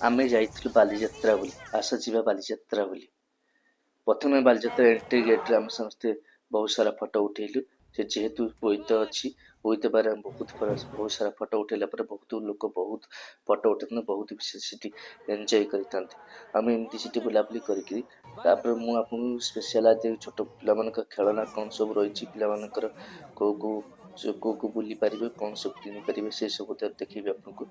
ଆମେ ଯାଇଥିଲୁ ବାଲିଯାତ୍ରା ବୋଲି। ଆସ ଯିବା ବାଲିଯାତ୍ରା ବୋଲି। ପ୍ରଥମେ ବାଲିଯାତ୍ରା ଏଣ୍ଟ୍ରି ଗେଟ୍ରେ ଆମେ ସମସ୍ତେ ବହୁତ ସାରା ଫଟୋ ଉଠେଇଲୁ। ସେ ଯେହେତୁ ବୋଇତ ଅଛି, ବୋଇତ ପାରେ ଆମେ ବହୁତ ବହୁତ ସାରା ଫଟୋ ଉଠେଇଲା ପରେ ବହୁତ ଲୋକ ବହୁତ ଫଟୋ ଉଠେଇଥାନ୍ତି, ବହୁତ ବି ସେଠି ଏନ୍ଜୟ କରିଥାନ୍ତି। ଆମେ ଏମିତି ସେଠି ବୁଲାବୁଲି କରିକିରି ତାପରେ ମୁଁ ଆପଣଙ୍କୁ ସ୍ପେଶିଆଲ ଆଜି ଛୋଟ ପିଲାମାନଙ୍କ ଖେଳନା କ'ଣ ସବୁ ରହିଛି, ପିଲାମାନଙ୍କର କେଉଁ କେଉଁ କେଉଁ କେଉଁ ବୁଲି ପାରିବେ, କ'ଣ ସବୁ କିଣିପାରିବେ, ସେ ସବୁ ଦେଖେଇବି ଆପଣଙ୍କୁ।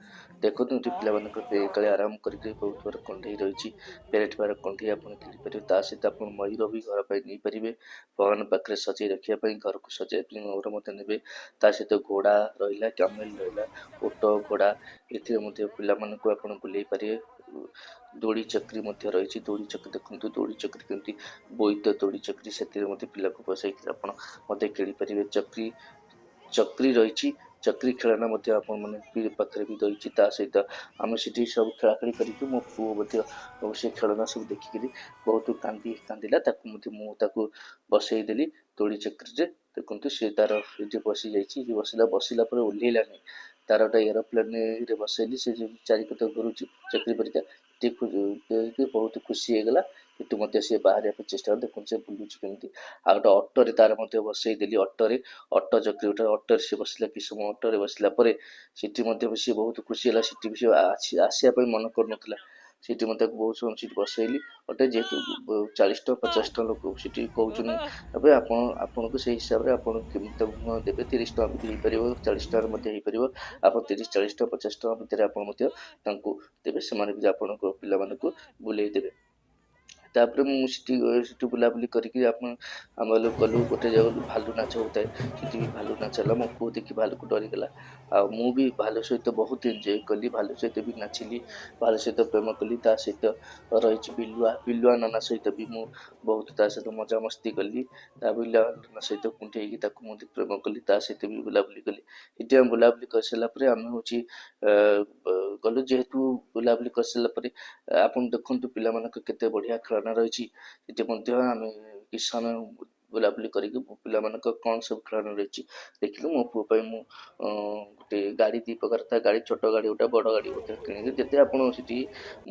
ଦେଖନ୍ତୁ, ଏଠି ପିଲାମାନଙ୍କର କାଳେ ଆରାମ କରିକି ବହୁତ ପ୍ରକାର କଣ୍ଢେଇ ରହିଛି। ଭେରାଇଟି ପ୍ରକାର କଣ୍ଢେଇ ଆପଣ କିଣିପାରିବେ। ତା ସହିତ ଆପଣ ମୟୂର ବି ଘର ପାଇଁ ନେଇପାରିବେ, ଭଗବାନ ପାଖରେ ସଜେଇ ରଖିବା ପାଇଁ, ଘରକୁ ସଜେଇବା ପାଇଁ ମୟୂର ମଧ୍ୟ ନେବେ। ତା ସହିତ ଘୋଡ଼ା ରହିଲା, କ୍ୟାମେଲ ରହିଲା, ଓଟ, ଘୋଡ଼ା, ଏଥିରେ ମଧ୍ୟ ପିଲାମାନଙ୍କୁ ଆପଣ ବୁଲେଇ ପାରିବେ। ଦୋଳି ଚକ୍ରି ମଧ୍ୟ ରହିଛି। ଦୋଳି ଚକ୍ରି ଦେଖନ୍ତୁ, ଦୋଳି ଚକ୍ରି କେମିତି ବୋଇତ ଦୋଳି ଚକ୍ରି, ସେଥିରେ ମଧ୍ୟ ପିଲାକୁ ବସେଇକି ଆପଣ ମଧ୍ୟ ଖେଳିପାରିବେ। ଚକ୍ରି ଚକ୍ରି ରହିଛି, ଚକ୍ରି ଖେଳନା ମଧ୍ୟ ଆପଣମାନେ ପାଖରେ ବି ରହିଛି। ତା ସହିତ ଆମେ ସେଠି ସବୁ ଖେଳାଖେଳି କରିକି ମୋ ପୁଅ ମଧ୍ୟ ସେ ଖେଳନା ସବୁ ଦେଖିକିରି ବହୁତ କାନ୍ଦିଲା। ତାକୁ ମଧ୍ୟ ମୁଁ ତାକୁ ବସେଇଦେଲି ଦୋଳି ଚକ୍ରିରେ। ଦେଖନ୍ତୁ, ସେ ତାର ଏଠି ବସିଯାଇଛି। ବସିଲା, ବସିଲା ପରେ ଓହ୍ଲେଇଲାନି। ତାର ଗୋଟେ ଏରୋପ୍ଲେନରେ ବସେଇଲି, ସେ ଚାରିପଟ ଘୁରୁଛି ଚକ୍ରି ପରିକା, ଟିକେ ବହୁତ ଖୁସି ହେଇଗଲା। ସେଠୁ ମଧ୍ୟ ସିଏ ବାହାରିବା ପାଇଁ ଚେଷ୍ଟା କଲା। ଦେଖନ୍ତୁ, ସେ ବୁଲୁଛି କେମିତି। ଆଉ ଗୋଟେ ଅଟୋରେ ତାର ମଧ୍ୟ ବସେଇଦେଲି, ଅଟୋରେ, ଅଟୋ ଚକ୍ରି ଗୋଟେ ଅଟୋରେ ସେ ବସିଲା। କିଛି ସମୟ ଅଟୋରେ ବସିଲା ପରେ ସେଠି ମଧ୍ୟ ସିଏ ବହୁତ ଖୁସି ହେଲା। ସେଠି ବି ସେ ଆସିବା ପାଇଁ ମନ କରୁନଥିଲା। ସେଠି ମଧ୍ୟ ତାକୁ ବହୁତ ସମୟ ସେଠି ବସେଇଲି ଅଟୋ। ଯେହେତୁ 40 ଟଙ୍କା, 50 ଟଙ୍କା ଲୋକ ସେଠି କହୁଛନ୍ତି, ତାପରେ ଆପଣଙ୍କୁ ସେଇ ହିସାବରେ ଆପଣ କେମିତି ତାକୁ ଦେବେ। 30 ଟଙ୍କା ବି ହେଇପାରିବ, 40 ଟଙ୍କାରେ ମଧ୍ୟ ହେଇପାରିବ। ଆପଣ 30, 40 ଟଙ୍କା, 50 ଟଙ୍କା ଭିତରେ ଆପଣ ମଧ୍ୟ ତାଙ୍କୁ ଦେବେ, ସେମାନେ ବି ଆପଣଙ୍କ ପିଲାମାନଙ୍କୁ ବୁଲେଇ ଦେବେ। ତାପରେ ମୁଁ ସେଠି ବୁଲାବୁଲି କରିକି ଆପଣ ଆମେ ଗଲୁ ଗୋଟେ ଜାଗାକୁ, ଭାଲୁ ନାଚ ହଉଥାଏ। ସେଠି ବି ଭାଲୁ ନାଚ ହେଲା। ମୋ ପୁଅ ଦେଖି ଭାଲୁକୁ ଡରିଗଲା। ଆଉ ମୁଁ ବି ଭାଲୁ ସହିତ ବହୁତ ଏନ୍ଜୟ କଲି, ଭାଲୁ ସହିତ ବି ନାଚିଲି, ଭାଲୁ ସହିତ ପ୍ରେମ କଲି। ତା ସହିତ ରହିଛି ବିଲୁଆ, ବିଲୁଆ ନନା ସହିତ ବି ମୁଁ ବହୁତ ତା ସହିତ ମଜାମସ୍ତି କଲି। ତା ବିଲୁଆ ନନା ସହିତ କୁଣ୍ଢେଇକି ତାକୁ ମଧ୍ୟ ପ୍ରେମ କଲି, ତା ସହିତ ବି ବୁଲାବୁଲି କଲି। ସେଠି ଆମେ ବୁଲାବୁଲି କରିସାରିଲା ପରେ ଆମେ ହେଉଛି ଗଲୁ। ଯେହେତୁ ବୁଲାବୁଲି କରିସାରିଲା ପରେ ଆପଣ ଦେଖନ୍ତୁ, ପିଲାମାନଙ୍କ କେତେ ବଢ଼ିଆ ଖେଳନା ରହିଛି। ସେଠି ମଧ୍ୟ ଆମେ କିଛି ସମୟ ବୁଲାବୁଲି କରିକି ପିଲାମାନଙ୍କ କ'ଣ ସବୁ ଖେଳନା ରହିଛି ଦେଖିଲୁ। ମୋ ପୁଅ ପାଇଁ ମୁଁ ଗୋଟେ ଗାଡ଼ି, ଦୁଇ ପ୍ରକାର ତା ଗାଡ଼ି, ଛୋଟ ଗାଡ଼ି ଗୋଟେ, ବଡ଼ ଗାଡ଼ି ଗୋଟେ କିଣିଲି। ଯେତେ ଆପଣ ସେଠି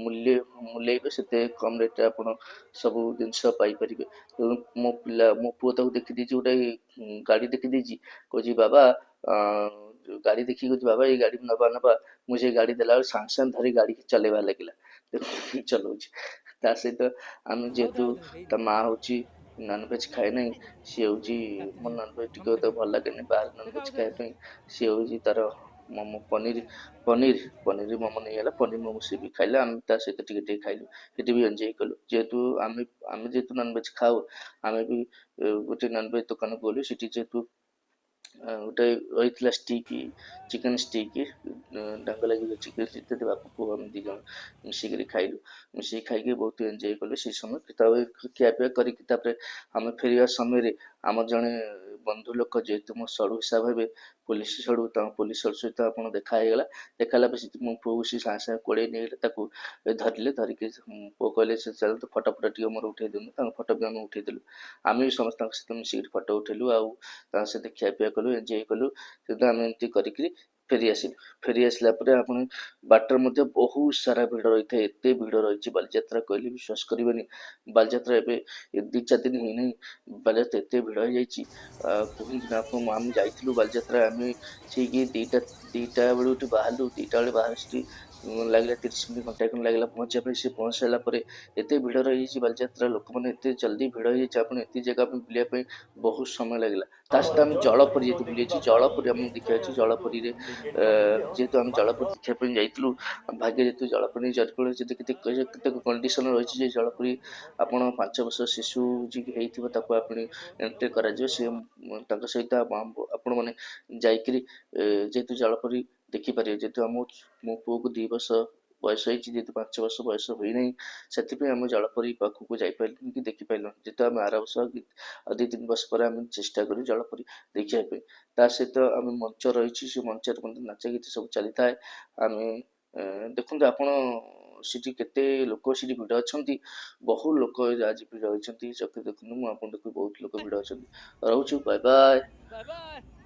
ମୂଲ୍ୟ ମୂଲେଇବେ, ସେତେ କମ୍ ରେଟ୍ରେ ଆପଣ ସବୁ ଜିନିଷ ପାଇପାରିବେ। ତେଣୁ ମୋ ପିଲା, ମୋ ପୁଅ ତାକୁ ଦେଖିଦେଇଛି, ଗୋଟେ ଗାଡ଼ି ଦେଖିଦେଇଛି। କହୁଛି ବାବା, ଗାଡ଼ି ଦେଖିକି କହୁଛି, "ବାବା, ଏଇ ଗାଡ଼ି ନେବା, ନେବା।" ମୁଁ ସେଇ ଗାଡ଼ି ଦେଲାବେଳେ ସାଙ୍ଗେ ସାଙ୍ଗେ ଧରି ଗାଡ଼ି ଚଲେଇବା ଲାଗିଲା, ଚଲାଉଛି। ତା ସହିତ ଆମେ ଯେହେତୁ ତା ମା ହେଉଛି ନନଭେଜ୍ ଖାଏ ନାହିଁ, ସିଏ ହେଉଛି ମୋ ନନଭେଜ୍ ଟିକେ ତାକୁ ଭଲ ଲାଗେନି ବାହାରେ ନନଭେଜ୍ ଖାଇବା ପାଇଁ। ସିଏ ହେଉଛି ତାର ମୋମୋ, ପନିର ପନିର ପନିର ମୋମୋ ନେଇଗଲା। ପନିର ମୋମୋ ସିଏ ବି ଖାଇଲା, ଆମେ ତା ସହିତ ଟିକେ ଟିକେ ଖାଇଲୁ। ସେଠି ବି ଏନ୍ଜୟ କଲୁ। ଯେହେତୁ ଆମେ ଯେହେତୁ ନନଭେଜ୍ ଖାଉ, ଆମେ ବି ଗୋଟେ ନନଭେଜ୍ ଦୋକାନକୁ ଗଲୁ। ସେଠି ଯେହେତୁ ଗୋଟେ ରହିଥିଲା ଷ୍ଟିକ୍, ଚିକେନ୍ ଷ୍ଟିକ୍, ଡାଙ୍ଗ ଲାଗି ଚିକେନ୍ ଷ୍ଟିକ୍, ବାପ ପୁଅ ଆମେ ଦୁଇ ଜଣ ମିଶିକିରି ଖାଇଲୁ। ମିଶିକି ଖାଇକି ବହୁତ ଏନ୍ଜୟ କଲୁ ସେଇ ସମୟ। ତାପରେ ଖିଆପିଆ କରିକି ତାପରେ ଆମେ ଫେରିବା ସମୟରେ ଆମର ଜଣେ ବନ୍ଧୁ ଲୋକ, ଯେହେତୁ ମୋ ସଡ଼ୁ ହିସାବ ହେବେ, ପୋଲିସ ସଡ଼ୁ, ତାଙ୍କ ପୋଲିସ ସଡ଼ୁ ସହିତ ଆପଣ ଦେଖା ହେଇଗଲା। ଦେଖା ହେଲା ପରେ ସେଠି ମୋ ପୁଅକୁ ସେ ସାଙ୍ଗେ ସାଙ୍ଗେ କୋଳେଇ ନେଇଗଲେ, ତାକୁ ଧରିଲେ। ଧରିକି ପୁଅ କହିଲେ, ସେ ଚାଲନ୍ତୁ, ଫଟୋ ଫଟୋ ଟିକେ ମୋର ଉଠେଇ ଦିଅନ୍ତୁ। ତାଙ୍କ ଫଟୋ ବି ଆମେ ଉଠେଇଦେଲୁ। ଆମେ ବି ସମସ୍ତଙ୍କ ସହିତ ମିଶିକିରି ଫଟୋ ଉଠେଇଲୁ ଆଉ ତାଙ୍କ ସହିତ ଖିଆପିଆ କଲୁ, ଏନ୍ଜୟ କଲୁ। କିନ୍ତୁ ଆମେ ଏମିତି କରିକିରି ଫେରି ଆସିଲୁ। ଫେରି ଆସିଲା ପରେ ଆପଣ ବାଟରେ ମଧ୍ୟ ବହୁତ ସାରା ଭିଡ଼ ରହିଥାଏ। ଏତେ ଭିଡ଼ ରହିଛି ବାଲିଯାତ୍ରା କହିଲେ ବିଶ୍ୱାସ କରିବେନି। ବାଲିଯାତ୍ରା ଏବେ 2-4 ଦିନ ହେଇନାହିଁ, ବାଲିଯାତ୍ରା ଏତେ ଭିଡ଼ ହେଇଯାଇଛି, କୁହନ୍ତୁ ନା ଆପଣ। ଆମେ ଯାଇଥିଲୁ ବାଲିଯାତ୍ରା, ଆମେ ଠିକ୍ 2ଟା ବେଳୁ ଏଠୁ ବାହାରିଲୁ। 2ଟା ବେଳେ ବାହାରି ସେଠି ଲାଗିଲା 30 ମିନିଟ୍, ଘଣ୍ଟାଏ ଖଣ୍ଡେ ଲାଗିଲା ପହଞ୍ଚିବା ପାଇଁ। ସେ ପହଞ୍ଚି ସାରିଲା ପରେ ଏତେ ଭିଡ଼ ରହିଯାଇଛି ବାଲିଯାତ୍ରା, ଲୋକମାନେ ଏତେ ଜଲ୍ଦି ଭିଡ଼ ହେଇଯାଇଛି, ଆପଣ ଏତେ ଜାଗା ପାଇଁ ବୁଲିବା ପାଇଁ ବହୁତ ସମୟ ଲାଗିଲା। ତା ସହିତ ଆମେ ଜଳପରି ଯେହେତୁ ବୁଲିଯାଇଛୁ, ଜଳପରି ଆମକୁ ଦେଖିବାକୁ ଅଛି। ଜଳପରୀରେ ଯେହେତୁ ଆମେ ଜଳପରି ଦେଖିବା ପାଇଁ ଯାଇଥିଲୁ, ଭାଗ୍ୟ ଯେହେତୁ ଜଳପରି, ଜଳପରି ଯଦି କେତେ କେତେ କଣ୍ଡିସନ ରହିଛି ଯେ ଜଳପରି ଆପଣ 5 ବର୍ଷ ଶିଶୁ ଯିଏ ହେଇଥିବ, ତାକୁ ଆପଣ ଏଣ୍ଟ୍ରି କରାଯିବ। ସେ ତାଙ୍କ ସହିତ ଆପଣମାନେ ଯାଇକିରି ଯେହେତୁ ଜଳପରି ଦେଖିପାରିବେ। ଯେହେତୁ ମୋ ପୁଅକୁ 2 ବର୍ଷ ବୟସ ହେଇଛି, ଯେହେତୁ 5 ବର୍ଷ ବୟସ ହୋଇନାହିଁ, ସେଥିପାଇଁ ଆମେ ଜଳପରି ପାଖକୁ ଯାଇପାରିଲୁନି କି ଦେଖିପାରିଲୁନି। ଯେହେତୁ ଆମେ ଆର ବର୍ଷ ଆଉ 2-3 ବର୍ଷ ପରେ ଆମେ ଚେଷ୍ଟା କରିବୁ ଜଳପରି ଦେଖିବା ପାଇଁ। ତା ସହିତ ଆମେ ମଞ୍ଚ ରହିଛି, ସେ ମଞ୍ଚରେ ମଧ୍ୟ ନାଚ ଗୀତ ସବୁ ଚାଲିଥାଏ। ଆମେ ଦେଖନ୍ତୁ ଆପଣ, ସେଠି କେତେ ଲୋକ ସେଠି ଭିଡ଼ ଅଛନ୍ତି। ବହୁ ଲୋକ ଆଜି ଭିଡ଼ ଅଛନ୍ତି। ଚକ୍ରି ଦେଖନ୍ତୁ, ମୁଁ ଆପଣ ଦେଖୁ ବହୁତ ଲୋକ ଭିଡ଼ ଅଛନ୍ତି। ରହୁଛୁ, ବାଏ ବାଏ। Bye bye.